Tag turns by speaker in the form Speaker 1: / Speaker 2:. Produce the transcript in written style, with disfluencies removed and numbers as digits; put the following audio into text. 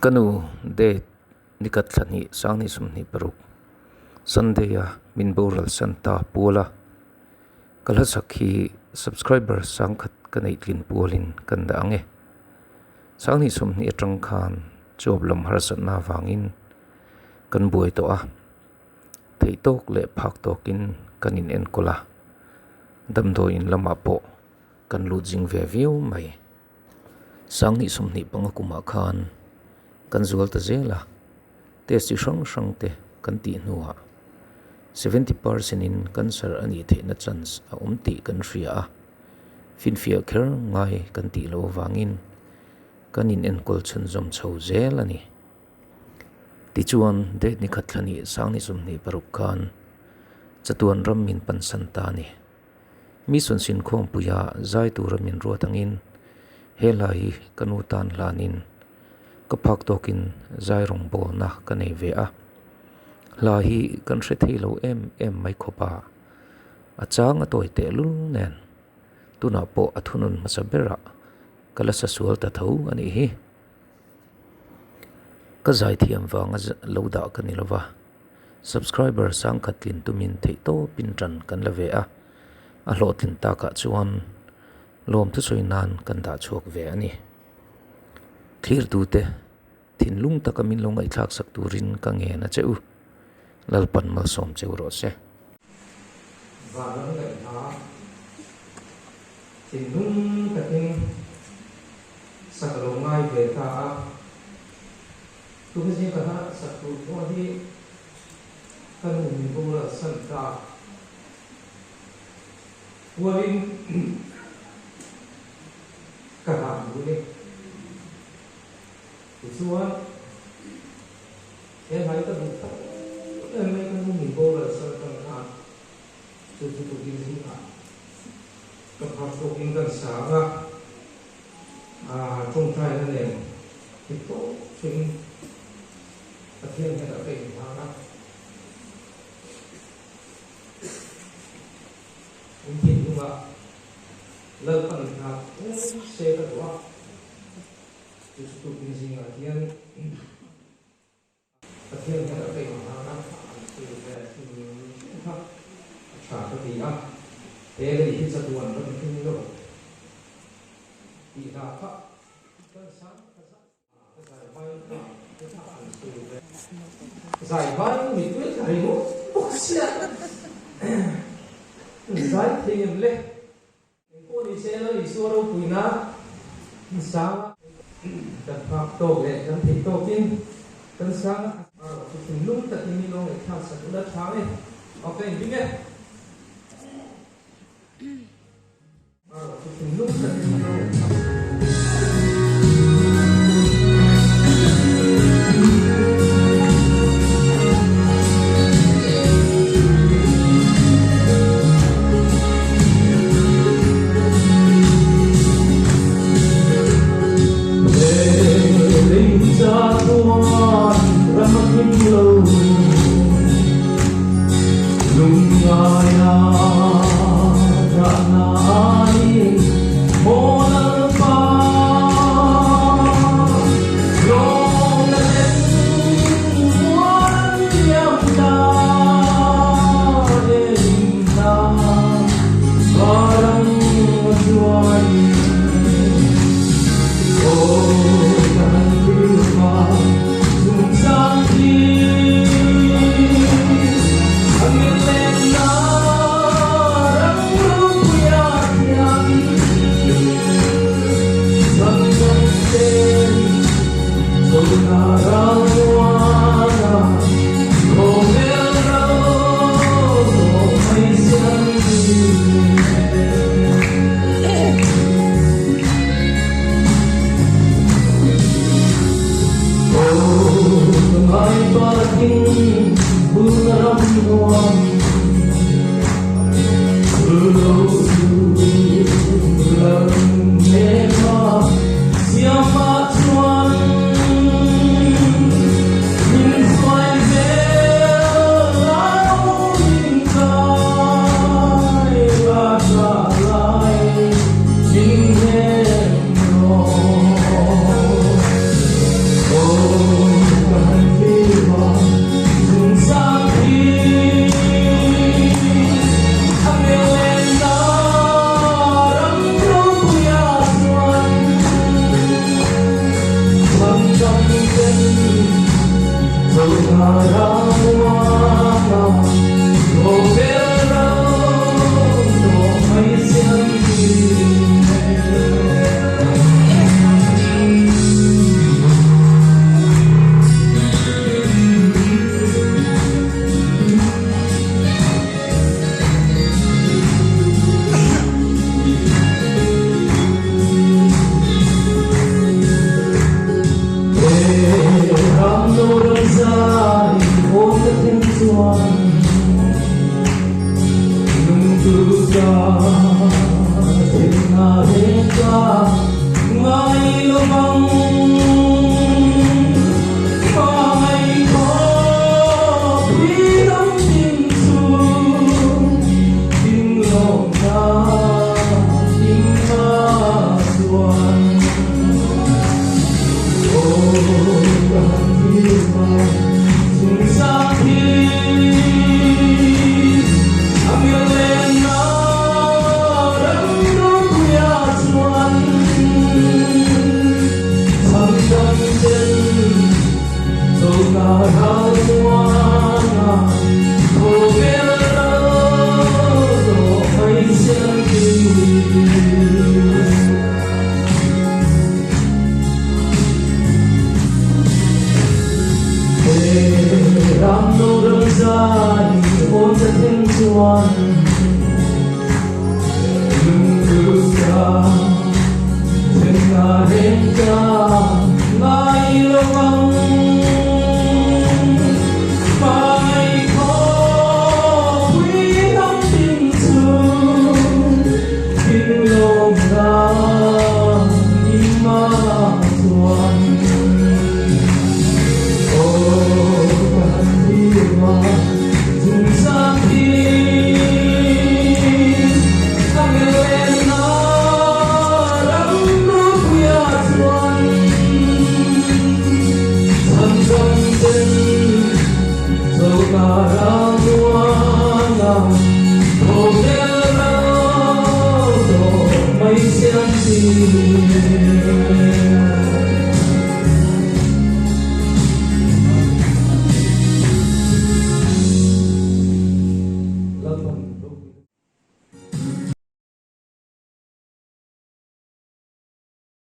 Speaker 1: Ka nu date nikhat thla hnih sanghnih sawmhnih paruk Sunday a min boral san ta pual a, ka hlasak hi subscriber sangkhat ka neih tlin pualin kan dah ang e. Sanghnih sawmhnih atang khan job lam harsatna avangin kan buai tawh a, theih tawk leh phak tawkin kan in enkawl a, damdawiin lamah pawh kan lut zing ve viau mai. Sanghnih sawmhnih panga kumah khan kan zual ta zel a, test chi hrang hrang te kan tih hnuah 70% in cancer a nih theihna chance a awm tih kan hria a, finfiah kher ngai kan tih loh avangin kan in enkawl chhunzawm chho zel a ni. Tichuan date ni khat thla nih sanghnih sawmhnih paruk khan chatuan ram min pansan ta a ni. Mi sawnsin khawmpuia zai tura min ruat angin he hla hi ka nu tan hlanin ka phak tawkin zai rawngbawlna ka nei ve a. Hla hi kan hre thei lo em em mai khawp a, a chang a tawi tehlul nen tunah pawh a thunun hmasa berah ka la sa sual ta tho a nih hi. Ka zaithiam vanga lo dah ka ni lova. Subscriber sangkhat tlin tumin theihtawpin ṭan kan la ve a, a hlawhtlin takah chuan lawm thusawi nan kan dah chhuak ve a ni. Thlirtute, thinlung taka min lo ngaihthlak sak turin ka ngen a che u. Lalpan malsawm cheu rawh se.
Speaker 2: Van lam ngaihhna thinlung takin sak a lo ngai ve ta a. Tuna zing ka hla sak tur pawh hi ka nu min boral san ta kualin ka hlah duh a ni. Tichuan, he hla hi ka duh tak em mai ka nu min boral san atang khan chu chu tukin zingah ka phak tawkin kan sang a. Tawngtaina nen hit tawp chuin Pathian hnenah ka inhlan a. In thinlungah Lalpan hna em se ka duh a, chu chu tukin zingah hian Pathian hian a ka inhlan a, an sawi ve hrim hrim kha a tha ka ti a, he lei hi chatuan ram hlim lo tih hla kha kan sang ka zai ka zai vai kha ka kha an sawi ve zai vai mittui tla ri bawk bawk sia zai thei em le. Engpawh ni se Lal Isua ropuina in sang a. Kan phak tawk leh kan theih tawkin kan sang a. Erawh chu thinlung takin min lo ngaihthlak sak ula tha e. Aw ka inring e. Erawh chu thinlung takin min lo ngaihthlak.